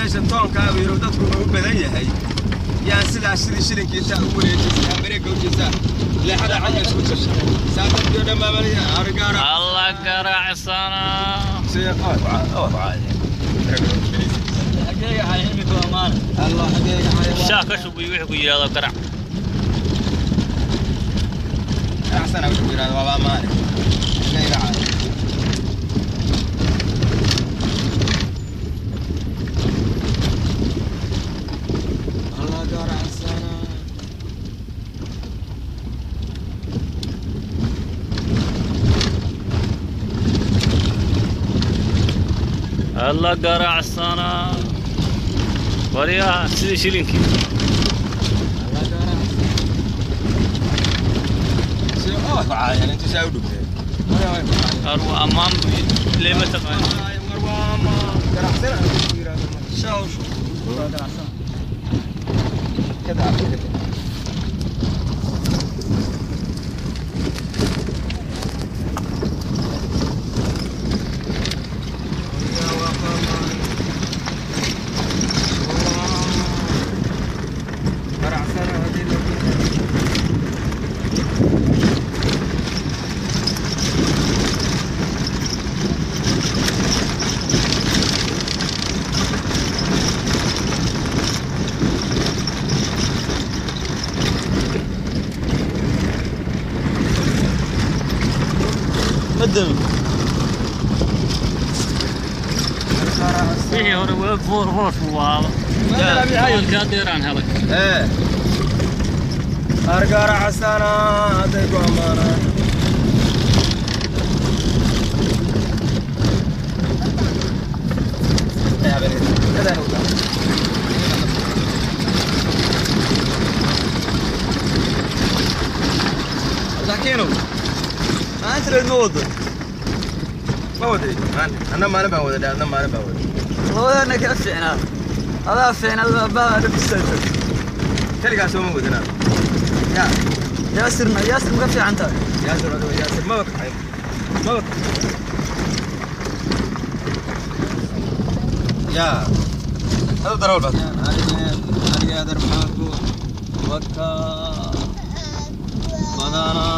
Meesha toonkaa buu yidhi dadku u badan yahay. Yaan sidaa sidii shilinkii intaa ugu wareejisay, bareega u jeesaa. Leexada xagga isku jirta. Saa dadkii oo dhan baa malaya, arigaara. Alla garacsanaa. Xageega xay imika waa maana. Allah xageega xay. Shaah ka shubiyo wixii ku yidhaahdo garac. Garacsana wuxuu ku yidhahdo waaba amaane. Xageega xay. Allah garacsana. Alla garacsanaa. Waryaha sidii shilinkii. Allah garacsana. Si oo ku caayeen intuu saa u dhugtay. Qaar waa ammaan buu yidhi. Leema taqaan. War waa amaan. Garacsana wuxuu ku yidhahdo. Shaw shu. Waa ganacsan. Kada kada. Madam. Wixii hore waa roos buu ahaaba. Toonkaa deeraan helay. Argaracsana hadday ku ammaanaan. Laakiin Maanta reer ma wado. Ma waday anna maalin baan waday, anna maalin baan waday. Labadana ka fiicnaa. Adaa fiicnaa baa dhibkiisa. Kaligaa soo ma wadinaa ya. Yaasirna Yaasir ma ka fiican tahay. Yaasir waa Yaasir, maba kaxay maba ya hadu darawal baad. Aniga adeer maxamed ku waka badana.